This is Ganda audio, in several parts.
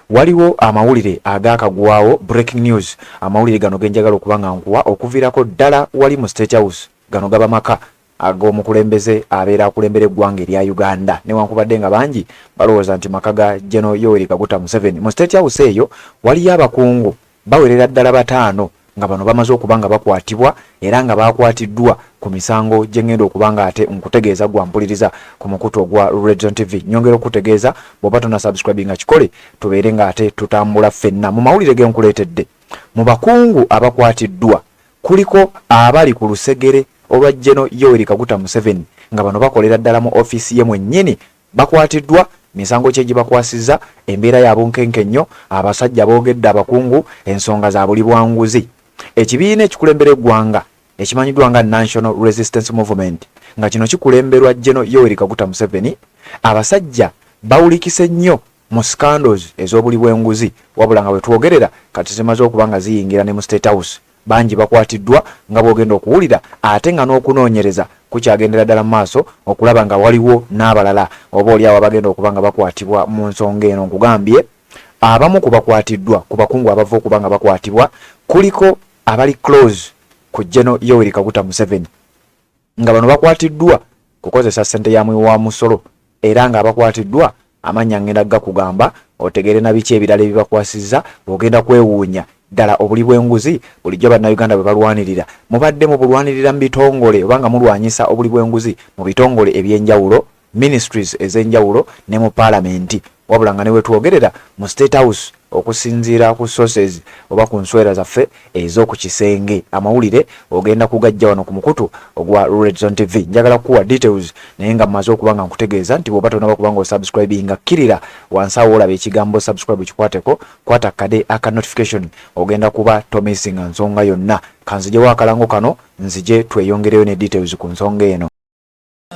Waliwo amawulire agaakagwawo, breaking news. Amawulire gano genjagala okuba nga nkuwa okuviirako ddala wali mu State House. Gano gaba maka ag'omukulembeze abeera akulembera eggwanga erya Uganda, newankubadde nga bangi balowooza nti maka ga General Yoweri Kaguta Museveni. Mu State House eyo waliyo abakungu bawerera ddala bataano nga bano bamaze okuba nga bakwatibwa, era nga bakwatiddwa ku misango gye ngenda okuba nga ate nkutegeeza gwa mpuliriza ku mukutu ogwa Redzone TV. Nyongera okukutegeeza, bw'oba tona subscribe nga kikole, tubeere nga ate tutambula ffenna mu mawulire ge nkuleetedde. Mu bakungu abakwatiddwa kuliko abali ku lusegere olwa General Yoweri Kaguta Museveni, nga bano bakolera ddala mu ofiisi ye mwennyini. Bakwatiddwa misango ki egibakwasizza? Embeera ya bunkenke nnyo, abasajja boogedde. Abakungu ensonga za buli bwanguzi. Ekibiina ekikulembera eggwanga ekimanyiddwa nga National Resistance Movement, nga kino kikulemberwa General Yoweri Kaguta Museveni, abasajja bawulikise nnyo mu scandals ez'obuli bw'enguzi, wabula nga wetwogerera kati zimaze okuba nga ziyingira ne mu State House. Bangi bakwatiddwa nga bw'ogenda okuwulira, ate nga n'okunoonyereza kukyagendera ddala mu maaso okulaba nga waliwo n'abalala oba oli awo abagenda okuba nga bakwatibwa mu nsonga eno. Nkugambye, abamu ku bakwatiddwa, ku bakungu abava okuba nga bakwatibwa, kuliko abali close ku General Yoweri Kaguta Museveni, nga bano bakwatiddwa kukozesa ssente ya muwi wa musolo, era nga abakwatiddwa amannya ngenda gakugamba otegere na biki ebirala ebibakwasizza. Ogenda kwewuunya ddala obuli bw'enguzi bulijjo Bannayuganda bwe balwanirira mubadde mubulwanirira mu bitongole, oba nga mulwanyisa obuli bw'enguzi mu bitongole ebyenjawulo, ministries ez'enjawulo ne mu paalamenti, wabula nga ne wetwogerera mu State House, okusinziira ku sources oba ku nswera zaffe ez'oku kisenge. Amawulire ogenda kugajja wano ku mukutu ogwa Redzone TV. Njagala kukuwa details, naye nga mmaze okuba nga nkutegeeza nti bw'oba tonaba kuba nga osubscribinga, kkirira wansi awo olaba ekigambo subscribe, kikwateko, kwata kade aka notification, ogenda kuba tomissinga nsonga yonna. Kanzijewo akalango kano, nzije tweyongereyo ne details ku nsonga eno.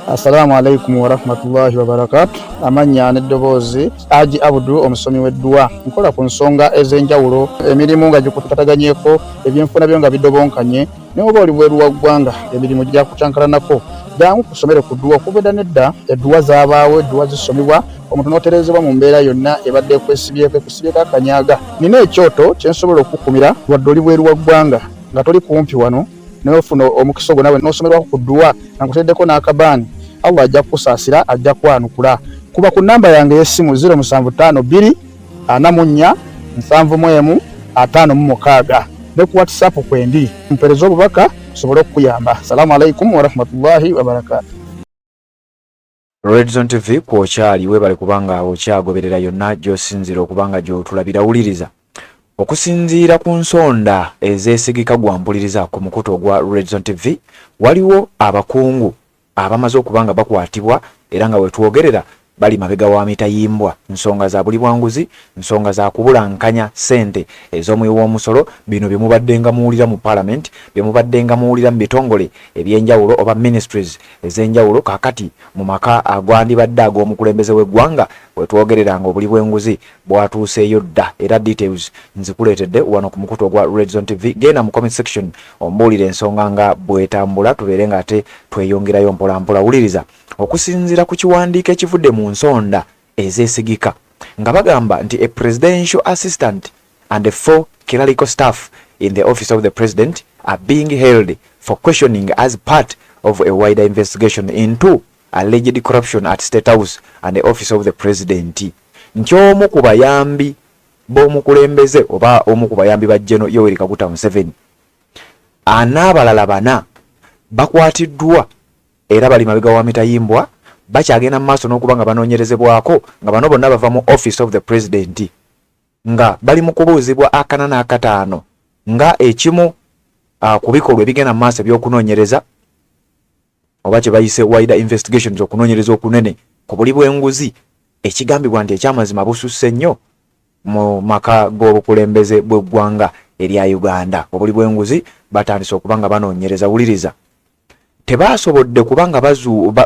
Assalamu alaikum warahmatullahi wabarakatu. Amannya n'eddoboozi, Aji Abudu, omusomi w'edduwa. Nkola ku nsonga ez'enjawulo, emirimu nga gikutataganyeko, ebyenfuna byo nga bidobonkanye, naye oba oli bweru wa ggwanga, emirimu gyakucankalanako, jangu kusomere ku dduwa. Okuva edda nedda edduwa zaabaawo, edduwa zisomibwa omuntu n'otereezebwa mu mbeera yonna ebadde ekwesibyeko, ekusibyeko akanyaga. Nina ekyoto kye nsobola okukukumira wadde oli bweru wa ggwanga nga toli kumpi wano, naye ofuna omukisa ogwo nawe n'osomerwako ku dduwa nga nkuteddeko n'akabaani. Allah ajja kukusaasira, ajja kwanukula. Kuba ku namba yange ey'essimu 0752 44 71 56 ne ku WhatsApp kwendi, mpereze obubaka nsobole okukuyamba. Assalamu alaikum warahmatullahi wabarakatu. Redzone TV kwokyali, webale kubanga okyagoberera yonna gy'osinziira okubanga gy'otulabira. Wuliriza, okusinziira ku nsonda ezeesigika gwa mpuliriza ku mukutu ogwa Redzone TV, waliwo abakungu abamaze okuba nga bakwatibwa, era nga wetwogerera bali mabega wa mitayimbwa, nsonga za buli bwanguzi, nsonga za kubulankanya ssente ez'omuwi w'omusolo. Bino bye mubaddenga muwulira mu parliament, bye mubaddenga muwulira mu bitongole ebyenjawulo oba ministries ez'enjawulo, kaakati mu maka agwandibadde ag'omukulembeze w'eggwanga wetwogerera nga obuli bw'enguzi bwatuuseeyo dda, era details nzikuleetedde wano ku mukutu ogwa Redzone TV. Genda mu comment section ombuulire ensonga nga bwetambula, tubeere nga ate tweyongerayo mpolampola. Wuliriza, okusinziira ku kiwandiiko ekivudde mu nsonda ezeesigika, nga bagamba nti a presidential assistant and four clerical staff in the office of the president are being held for questioning as part of a wider investigation into alleged corruption at State House and the office of the president, nti omu ku bayambi b'omukulembeze oba omu ku bayambi ba General Yoweri Kaguta Museveni an'abalala bana bakwatiddwa, era bali mabega wa mitayimbwa, bakyagenda mu maaso n'okuba nga banoonyerezebwako, nga bano bonna bava mu office of the president, nga bali mu kubuuzibwa akana n'akataano nga ekimu ku bikolwa ebigenda mu maaso ebyokunoonyereza oba kye bayise wider investigations, okunoonyereza okunene ku buli bw'enguzi ekigambibwa nti ekyamazima bususse nnyo mu maka g'obukulembeze bw'eggwanga erya Uganda. Obuli bw'enguzi batandise okuba nga banoonyereza. Wuliriza, tebaasobodde kuba nga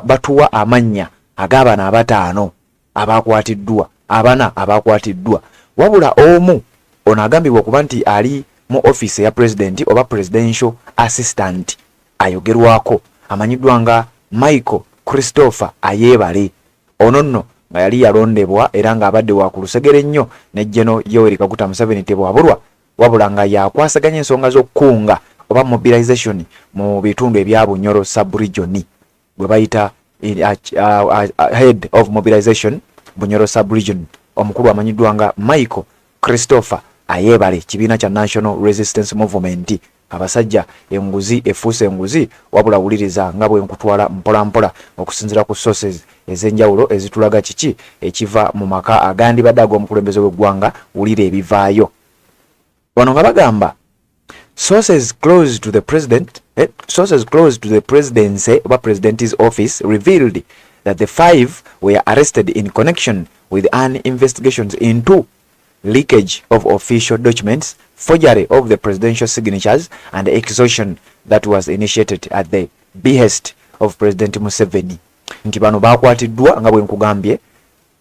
batuwa amannya ag'abano abataano abakwatiddwa, abana abakwatiddwa, wabula omu ono agambibwa okuba nti ali mu ofiisi eya pulezidenti oba presidential assistant ayogerwako, amanyiddwa nga Michael Christopher Ayebale. Ono nno nga yali yalondebwa era ng'abadde wa ku lusegere nnyo ne General Yoweri Kaguta Museveni Tebwabulwa, wabula nga yakwasaganya ensonga z'okukunga oba mobilization mu bitundu ebya Bunyoro sub-region gwe bayita head of mobilization Bunyoro sub-region, omukulu amanyiddwa nga Michael Christopher Ayebale, kibiina kya National Resistance Movement. Abasajja, enguzi efuuse enguzi. Wabula wuliriza nga bwe nkutwala mpolampola okusinziira ku sources ez'enjawulo ezitulaga kiki ekiva mu maka agandibadde ag'omukulembeze w'eggwanga. Wulira ebivaayo wano nga bagamba sources close to the presidency oba president's office revealed that the five were arrested in connection with an investigations into leakage of official documents, forgery of the presidential signatures and extortion that was initiated at the behest of President Museveni. Nti bano bakwatiddwa nga bwe nkugambye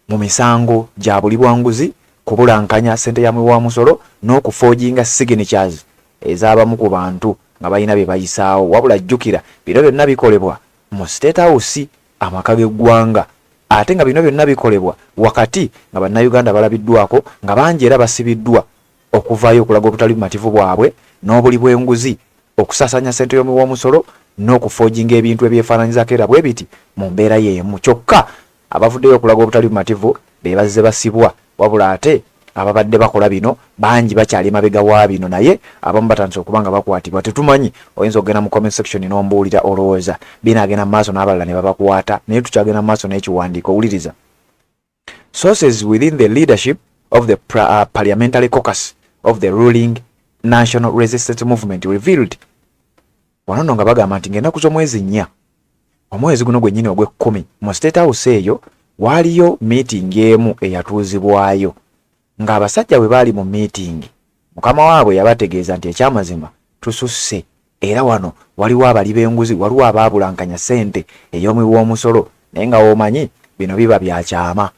mu misango gya buli bwanguzi, kubulankanya ssente ya muwi wa musolo n'okufoojinga signatures ez'abamu ku bantu nga balina bye bayisaawo. Wabula jjukira, bino byonna bikolebwa mu State House, amaka g'eggwanga, ate nga bino byonna bikolebwa wakati nga Bannayuganda balabiddwako nga bangi era basibiddwa okuvaayo okulaga obutali bumativu bwabwe n'obuli bw'enguzi, okusaasanya ssente y'omuwi w'omusolo n'okufoojinga ebintu ebyefaananyizako era bwe biti mu mbeera y'emu. Kyokka abavuddeyo okulaga obutali bumativu be bazze basibwa, wabula ate ababadde bakola bino bangi bakyali mabega wa bino, naye abamu batandise okuba nga bakwatibwa. Tetumanyi, oyinza okugenda mu comment section n'ombuulira olowooza binaagenda mu maaso n'abalala ne babakwata, naye tukyagenda mu maaso n'ekiwandiiko. Wuliriza: sources within the leadership of the parliamentary caucus of the ruling National Resistance Movement revealed. Wano nno nga bagamba nti ng'ennaku z'omwezi 4, omwezi guno gwennyini ogw'ekkumi, mu State House eyo waaliyo meeting emu eyatuuzibwayo, ng'abasajja bwe baali mu meeting, mukama waabwe yabategeeza nti ekyamazima tususse, era wano waliwo abali b'enguzi, waliwo abaabulankanya ssente ey'omuwi w'omusolo, naye nga w'omanyi bino biba bya kyama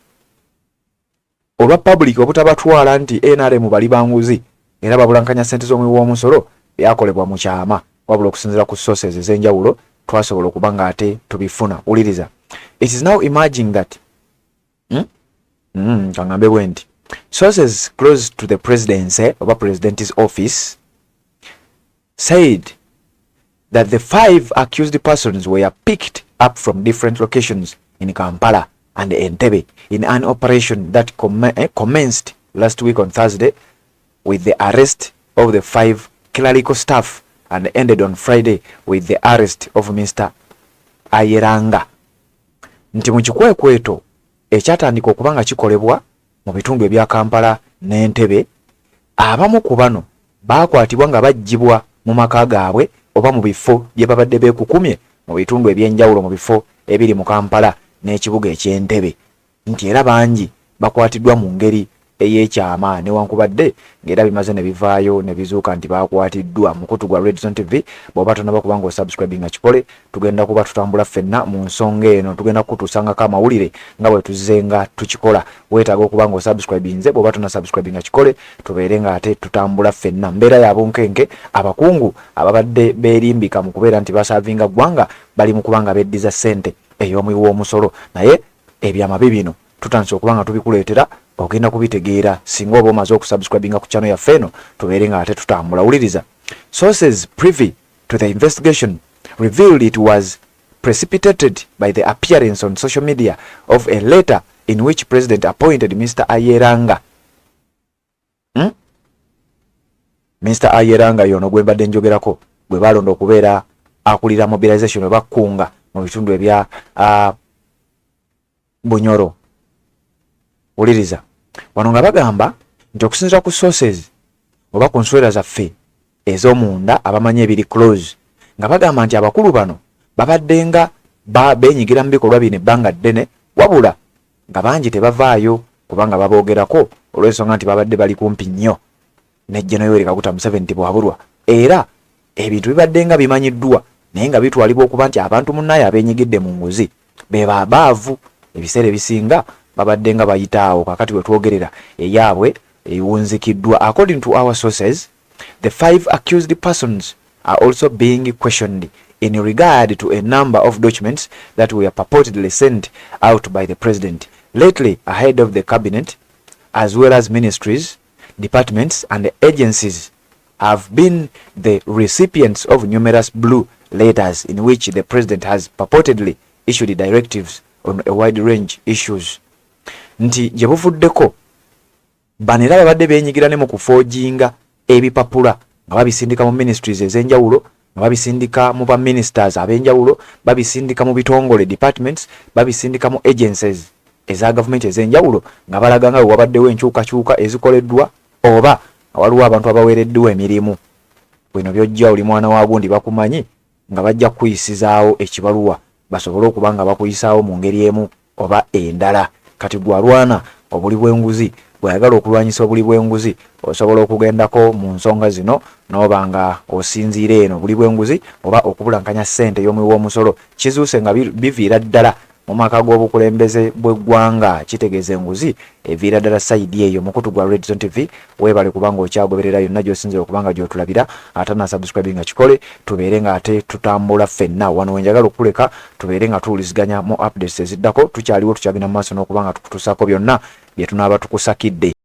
olwa public obutabatwala nti NRM bali banguzi era babulankanya ssente z'omuwi w'omusolo. Byakolebwa mu kyama, wabula okusinziira ku sources ez'enjawulo twasobola okuba nga ate tubifuna. Wuliriza: it is now emerging that Kaŋŋambe bwe nti sources close to the presidency oba president's office said that the five accused persons were picked up from different locations in Kampala and Entebbe in an operation that commenced last week on Thursday with the arrest of the five clerical staff and ended on Friday with the arrest of Mr. Ayeranga. Nti mu kikwekweto ekyatandika okuba nga kikolebwa mu bitundu ebya Kampala n'Entebbe, abamu ku bano baakwatibwa nga baggyibwa mu maka gaabwe oba mu bifo bye babadde beekukumye mu bitundu ebyenjawulo, mu bifo ebiri mu Kampala n'ekibuga eky'Entebbe, nti era bangi bakwatiddwa mu ngeri ey'ekyama, newankubadde ng'era bimaze ne bivaayo ne bizuuka nti bakwatiddwa. Mukutu gwa Redson TV, bw'oba tonaba kuba nga osubscribing nga kikole. Tugenda kuba tutambula ffenna mu nsonga eno, tugenda kukutuusangako amawulire nga bwe tuzze nga tukikola. Weetaaga okuba nga osubscribinze. Bw'oba tona subscribing nga kikole, tubeere nga ate tutambula ffenna. Mbeera ya bunkenke. Abakungu ababadde beerimbika mu kubeera nti baservinga ggwanga bali mu kuba nga beddiza ssente ey'omuwi w'omusolo, naye ebyama bino tutandise okuba nga tubikuleetera. Ogenda kubitegeera singa oba omaze okusubscribinga ku channel yaffe eno, tubeere nga ate tutambula. Wuliriza: sources privy to the investigation revealed it was precipitated by the appearance on social media of a letter in which president appointed Mr. Ayeranga. Mr. Ayeranga yono gwe mbadde njogerako, gwe balonda okubeera akulira mobilization oba kunga mu bitundu ebya Bunyoro. Wuliriza wano nga bagamba nti okusinziira ku sources oba ku nswera zaffe ez'omunda abamanyi ebiri close, nga bagamba nti abakulu bano babadde nga beenyigira mu bikolwa bino ebbanga ddene, wabula nga bangi tebavaayo kubanga baboogerako olw'ensonga nti babadde bali kumpi nnyo ne General Yoweri Kaguta Museveni Tibwabulwa, era ebintu bibadde nga bimanyiddwa, naye nga bitwalibwa okuba nti abantu munnaye abeenyigidde mu nguzi be babaavu ebiseera ebisinga babadde nga bayitaawo. Kakati we twogerera eyaabwe ewunzikiddwa. According to our sources, the five accused persons are also being questioned in regard to a number of documents that were purportedly sent out by the president. Lately, ahead of the cabinet, as well as ministries, departments and agencies have been the recipients of numerous blue letters in which the president has purportedly issued directives on a wide range issues. Nti gye buvuddeko bano era babadde beenyigira ne mu kufoojinga ebipapula nga babisindika mu ministries ez'enjawulo, nga babisindika mu ba ministers ab'enjawulo, babisindika mu bitongole departments, babisindika mu agencies eza gavumenti ez'enjawulo, nga balaga nga bwe wabaddewo enkyukakyuka ezikoleddwa oba waliwo abantu abaweereddwa emirimu. Bwino byojja oli mwana wa gundi, bakumanyi, nga bajja kukuyisizaawo ekibaluwa basobole okuba nga bakuyisaawo mu ngeri emu oba endala. Kati gwe alwana obuli bw'enguzi, bw'ayagala okulwanyisa obuli bw'enguzi, osobola okugendako mu nsonga zino n'oba nga osinziira eno. Obuli bw'enguzi oba okubulankanya ssente y'omuwi w'omusolo kizuuse nga biviira ddala mu maka g'obukulembeze bw'eggwanga, kitegeeza enguzi eviira ddala side eyo. Mukutu gwa Redzone TV, weebale kubanga okyagoberera yonna gy'osinzira okuba nga gy'otulabira. Ate na subscribe nga kikole, tubeere nga ate tutambula ffenna. Wano wenjagala okukuleka, tubeere nga tuwuliziganya mu updates eziddako. Tukyaliwo, tukyagenda mu maaso n'okuba nga tukutuusaako byonna bye tunaaba tukusakidde.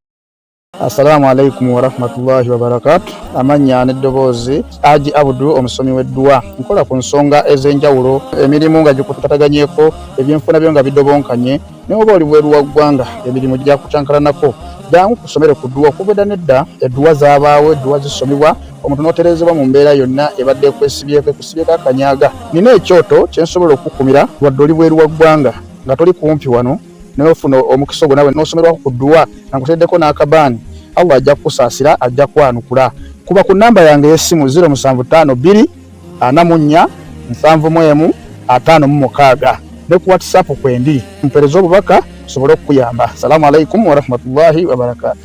Assalamu alaikum warahmatullahi wabarakatu. Amannya n'eddoboozi, Aji Abudu, omusomi w'edduwa. Nkola ku nsonga ez'enjawulo, emirimu nga gikutataganyeko, ebyenfuna byo nga bidobonkanye, naye oba oli bweru wa ggwanga, emirimu gyakucankalanako, jangu kusomere ku dduwa. Okuva edda nedda edduwa zaabaawo, edduwa zisomibwa omuntu n'otereezebwa mu mbeera yonna ebadde ekwesibyeko, ekusibyeko akanyaga. Nina ekyoto kye nsobola okukukumira wadde oli bweru wa ggwanga nga toli kumpi wano, naye ofuna omukisa ogwo nawe n'osomerwako ku dduwa nga nkuteereddeko n'akabaani. Allah ajja kukusaasira, ajja kwanukula. Kuba ku nnamba yange ey'essimu 0752 44 71 56 ne ku WhatsApp kwendi, mpeereza obubaka nsobole okukuyamba. Salaamu alaikum warahmatullahi wabarakatu.